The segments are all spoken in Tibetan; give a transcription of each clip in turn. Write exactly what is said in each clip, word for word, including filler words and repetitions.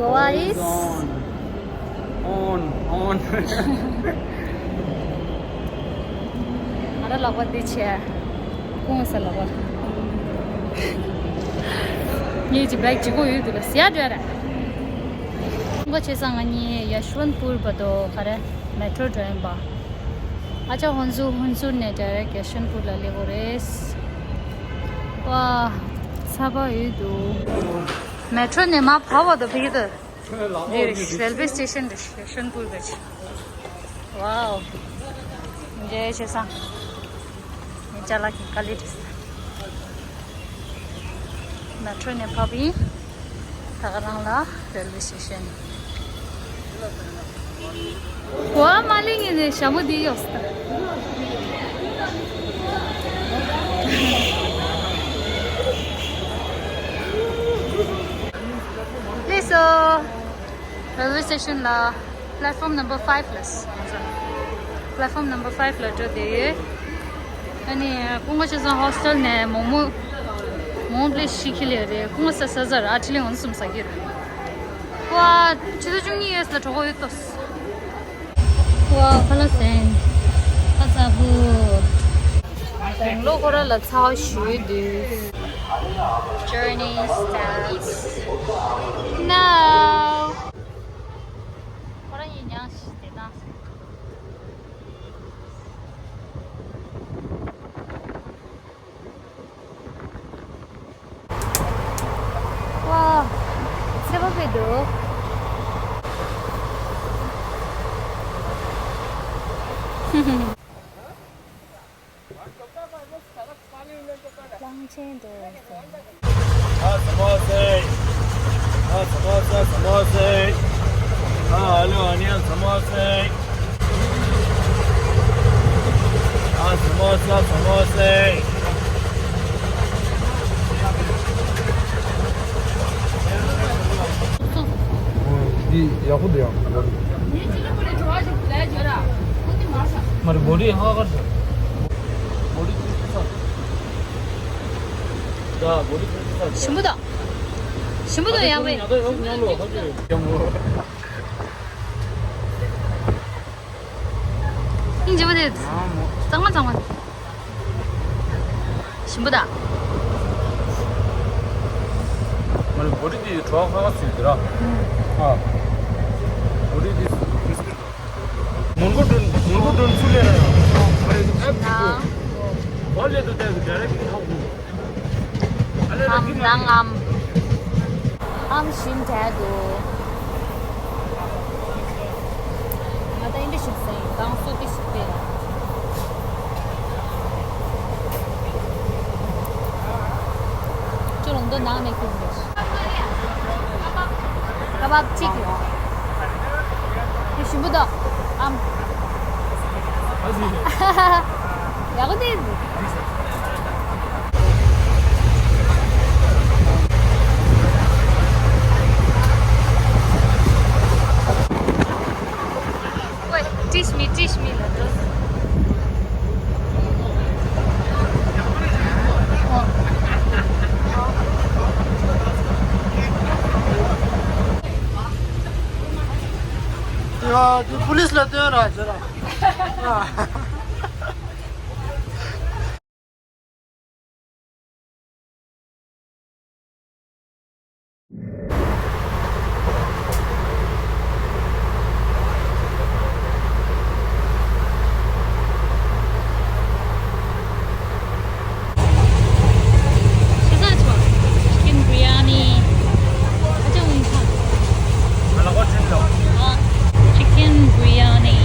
Goa is on, on, on. ང་རང་ལག་པ་འདི་བྱས། ཁོང་ས་ལག་པ། ངེད་ཀྱི་བེག་ལྗིད་ཁོག་ཡོད་འདུག་ལ་ཟེར་ཡ་འདྲ་ར། ཁོང་ཁ་ཆེ་ས་ང་གཉིས་ཡ་ཤུ་ཝན་པུར་བར་དུ་ག་རེ་མེ་ཊོ་འགྲོ་ཡིན་པ། ཨ་ཅག་ཧོན་སུར་ཧོན་སུར་ནས་ཌའི་རེག་ཡ་ཤུ་ཝན་པུར་ལ་སླེབས་ཡོད་རེད། ཝ། ཚ་བ་ཡོད་འདུག་མེ་ཊོ་ནས་མར་བབས་པ་དང་ཕ་གི་དང་། འདི་རེད་རེལ་ཝེ་སི་ཊེ་ཤན་རེད། ཤན་པུར་གྱི། ཝའོ། འཇལ་བྱེད་ས། ངའི་ཅ་ལག་གི་དཀའ་ལས་རེད། མེ་ཊོ་ནས་བབས་ཡིན། ད་ག་རང་ལ་རེལ་ཝེ་སི་ཊེ་ཤན། ཝ། མ་ལི་ངེ་ནས་ཞྭ་མོ་འདི་གཡོགས་སོང་། སླེབས་སོང་། རེལ་ཝེ་སི་ཊེ་ཤན་ལ། Platform number five ལ། Platform number five ལ་འགྲོ་བསྡད་ཡོད། ཨ་ནི་ཀུན་དགའ་ཆོས་བཟང་ཧོ་སི་ཊེལ་ནས་མོག་མོག་མོག་མོག་པླེ་ཤི་ཁི་ལེ་རེད། ཀུན་དགའ་ས་ས་ཟ་ར་ཨ་ཁྲི་ལེ་འོན་སུམ་ས་གི་རེད། ཝ། ཆུ་ཚོད་བཅུ་གཉིས་ཡོད་ལ་གྲོགས་ཡོད་ཏོ། ཝ། ཁ་ལག་ཟས། ཁ་ཚ་བོ། དེང་ལོ་ཁོ་ར་ལ་ཚ་བ་ཞུས་དུས། Journey starts now. ཁོ་ར་ཡིན་ཡང་ཞིག་དེ་དང་། ཝ། ཚ་བ་དཔེ་འདུག་གླང་ཆེན་འདུག་ཨ་ས་མོ་སེ། ཨ་ས་མོ་སེ། ས་མོ་སེ། ཨ་ཨ་ལུ་ཨ་ནི་ཨ་ས་མོ་སེ། ཨ་ས་མོ་སེ། ས་མོ་སེ། འདི་ཡག་པོ་འདུག་ཡང་། མ་རེད། བོ་ཌི་ཧ་གར་འདུག་བོ་ཌི་ཐུང་ཐུང་ས། ཞིམ་པོ་དང་། ཞིམ་པོ་དང་ཡང་བས། ཨིན་ཇི་བ་དེ། གཙང་མ་གཙང་མ། ཞིམ་པོ་དང་། མ་རེད། བོ་ཌི་དེ་བྲོ་བ་ཁ་ཁ་ཟེར་གི་ར། ཨ། བོ་ཌི་དེ་མོན་གྷོ་འགྲོ། མོན་གྷོ་འགྲོ་ཚུར་ལས་ར་ཡང་། མ་རེད། ཨེབ་ཀྱི་ཨ། བོ་ལས་དུ་བལྟས་ཀྱི་ཌའི་རེག་གི་ཧ་གོ། ཨམ་དང་ཨམ། ཨམ་ཞིམ་དྲགས་འདུག་ང་ད་ཨིན་འདྲ་ཞིག་ཟ་ཡིན། གང་སོ་དེ་ཞིག་སྟེ། ཁྱོད་རང་དོ་ནང་ནས་ཁྱོད་འདུག་ཀ་བབ་གཅིག་ཡོད། དེ་ཞིམ་པོ་འདུག་ཨམ། ཡག་པོ་འདུག Wait, teach me, teach me ལབ་འགྲོ། ཡ། དེ་པུ་ལིས་ལ་སྟོན་ར་བྱེད་ར། ཨ། Chicken biryani. Chicken biryani.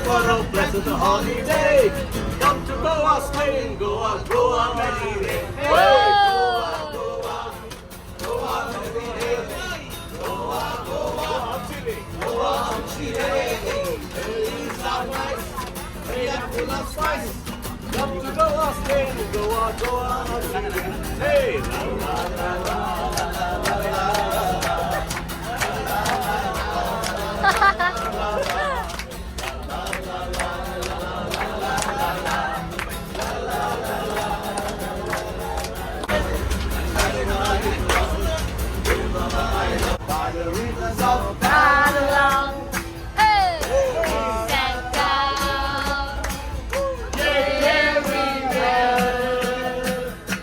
For a pleasant holiday. Come to Goa, stay in Goa, Goa Melly Day. Hey, Goa, Goa, Goa Melly Day. Goa, Goa, Goa Chile. Hey, it's not nice. Hey, I'm full of spice. Come to Goa, stay in Goa, Goa Melly Day. Hey, la, la, la, la. By the rivers of Babylon. Hey! Sat down. Yeah, yeah, we will.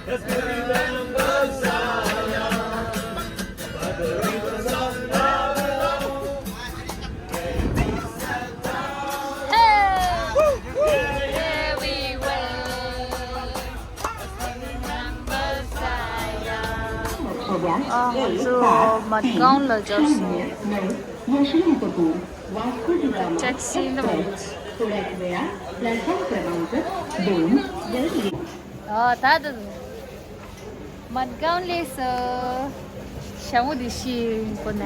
Let's remember Zion. By the rivers of Babylon. Hey! Everywhere. ཨ། ང་ཚོ་མད་གྷོང་ལ་འབྱོར་སོང་། ཊེག་སི་འདི་མ་རེད། ཨ། ད་ད། མད་གྷོང་ལས་སོ། ཞྭ་མོ་འདི་ཤི་གོ་ན།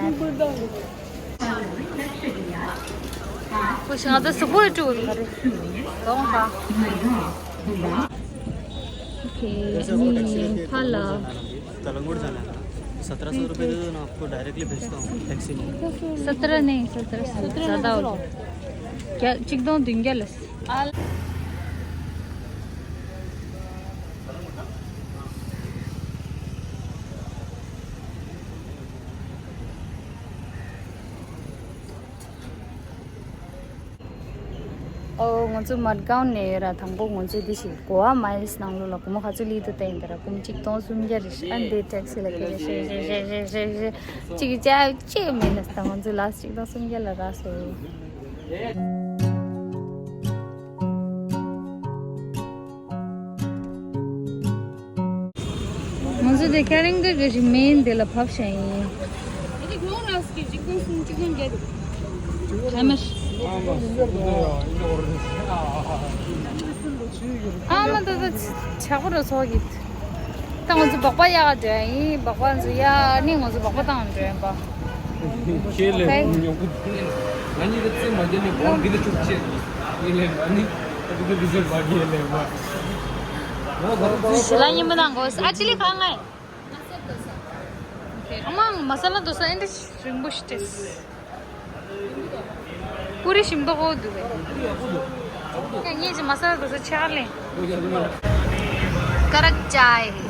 ཁོ་ཞང་ད་སུ་ཧོ་ཏུ་ག་རེ། གོང་ཧ། ཨོ་ཁེ། ནི་ཕ་ལ། कलंगुट जाना है ना। सत्रह सौ रुपये दे दो ना, आपको डायरेक्टली भेजता हूँ टैक्सी में। सत्रह नहीं, सत्रह से ज़्यादा हो गया। क्या, चिकदों दुंग्या लस। ཨོ། ང་ཚོ་མད་གྷོང་ནས་ར་དང་པོ་ང་ཚོ་འདི་ཞིག་གོ་ཝ་མའིལ་ནང་ལོགས་ལ་སྒོར་མོ་ག་ཚོད་སླེབས་འདུག་བལྟས་ཡིན་ད་ར། སྒོར་མོ་གཅིག་སྟོང་སུམ་བརྒྱ་རེད་ཤག་ཨ་འདི་ཊེག་སི་ལ་སྐད་ཆ་བཤད་བཤད་བཤད་བཤད་བཤད་གཅིག་གི་ཅག་ཅེས་མེད་ན་ད་ང་ཚོ་ལགས་གཅིག་སྟོང་སུམ་བརྒྱ་ལ་རག་སོང་། ང་ཚོ་དེ་ཁ་རིང་གི་གི་ཞིག་མེན་དེ་ལ་ཕབ་བྱ་ཡིན། ཨ་མ་ད་ད་ཆག་པོ་ར་ཚོགས་ཀྱི། ད་ང་ཚོ་སྦག་སྦག་གཡར་འགྲོ་ཡིན། སྦག་སྦག་ཚོ་ཡ་ནི་ང་ཚོ་སྦག་སྦག་བཏང་འགྲོ་ཡིན་པ། ཁྱེད་ལས་ཉོ་གི་ང་གཉིས་ཀྱི་རྩེད་མ་རྒྱབ་ནས་བོང་གི་ནི་ཐུག་ཆེ། ངས་ལས་མ་ནི་ཨ་ཏི་ཀི་ལི་ཟེར་བ་གི་ལས་མ། ཞི་ལ་ཉིན་མོ་ནང་གོ་ཨ་ཅི་ལི་ཁ་ངའི། ཨ་མ་མ་ས་ལ་དོ་ས་ཨེ་འདྲ་རིང་པོ་ཞིག་སྤྲད། པུ་རི་ཞིམ་པོ་ཧོ་འདུག་པས། ངས་ངས་ཀྱི་མ་ས་ལ་དོ་ས་ཆག་ལེན། ཀ་རག་ཅའི།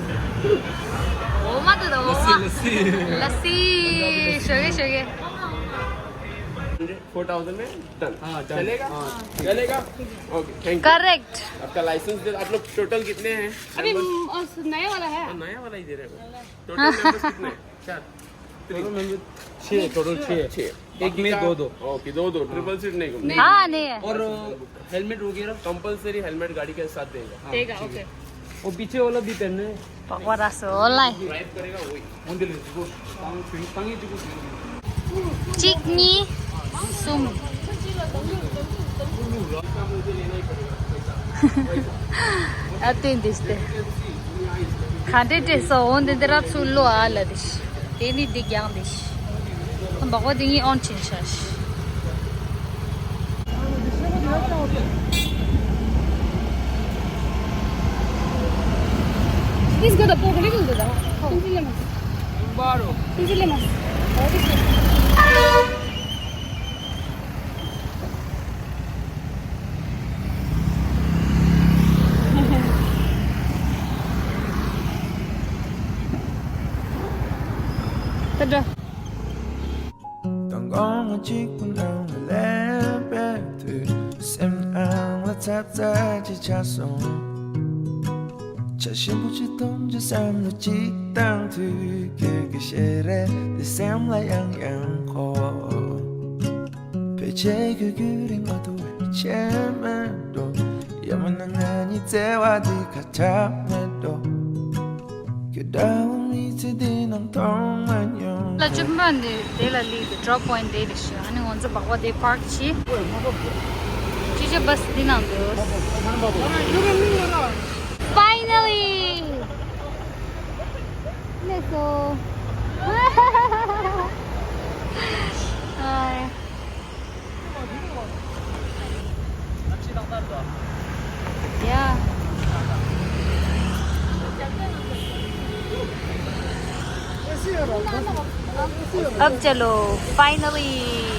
འོ་མ་དུ་དོ་འོ་མ། ལ་སི། ཞོགས་ཀས་ཞོགས་ཀས། फोर थाउजेंड में डन। हाँ, डन। चलेगा? हाँ, ठीक है। चलेगा। Okay, thank you. करेक्ट। आपका लाइसेंस दे। आप लोग टोटल कितने हैं? अभी मेंबर्स? म-, अ, नया वाला है। हाँ, नया वाला ही दे रहे हो। टोटल मेंबर्स कितने हैं? चार। टोटल मेंबर छः, टोटल छः। छः। एक में दो, दो। ओके, दो, दो। ट्रिपल सीट नहीं घूमने। हाँ, नहीं है। और हेलमेट वगैरह? कंपलसरी हेलमेट गाड़ी के साथ देगा। हाँ, देगा, ठीक है। ओके। वो पीछे वाला भी पहनना है। पकवाड़ा से ऑनलाइन। ड्राइव करेगा वही। གཅིག་གཉིས། གསུམ། ཨ་ཏེ་འདི་སྟེ། ག་འདྲེ་འདྲེ་སོ་འོན་ཏེ་འདི་ར་ཚུར་ལོ་ཨ་ལ་དེ་ཤི། དེ་ནི་འདི་རྒྱང་དེ་ཤི། འབག་པ་དེ་གཉིས་ཨོན་ཆེན་ཤ་ཤི། Please go the pork little bit. Pinchilema. Baro. Pinchilema. Ta-da. དང་གོང་གཅིག་པུ་ནང་ལ་ལེན་པའི་དུས། སེམས་ནང་ལ་ཚབ་ཚ་ཅིག་ཆགས་སོང་། བྱ་ཞིམ་པོ་ཅིག་འཐུང་རྒྱུ་བསམ་བློ་ཅིག་བཏང་དུས། ཁྱོད་ཀྱི་ཞལ་རས་འདི་སེམས་ལ་ཡང་ཡང་འཁོར། ཕལ་ཆེར་ཁྱོད་རྒྱུན་རིང་མ་ཐུབ་པའི་ཆད་མེད་འགྲོ། ཡང་མིན་ན་ང་གཉིས་བརྩེ་བ་འདི་ཁ་བྲལ་མེད་འགྲོ། ཁྱོད་འདྲ་བོ་མི་ཚེ་འདི་ནང་མཐོང་མ་མྱོང་། ལ་བཅུ་པ་ནི་དེ་ལ་ལི་གི་ཌོབ་པོའིནཊ་དེ་རེད་ཤག་ཨ་ནི་ང་ཚོ་སྦག་པ་དེ་པར་ཀི་བྱས། ཊི་ཤརཊ་ བྷ་སི་འདི་ནང་འདུག Finally! Let's go! Hi. Yeah. अब चलो, finally.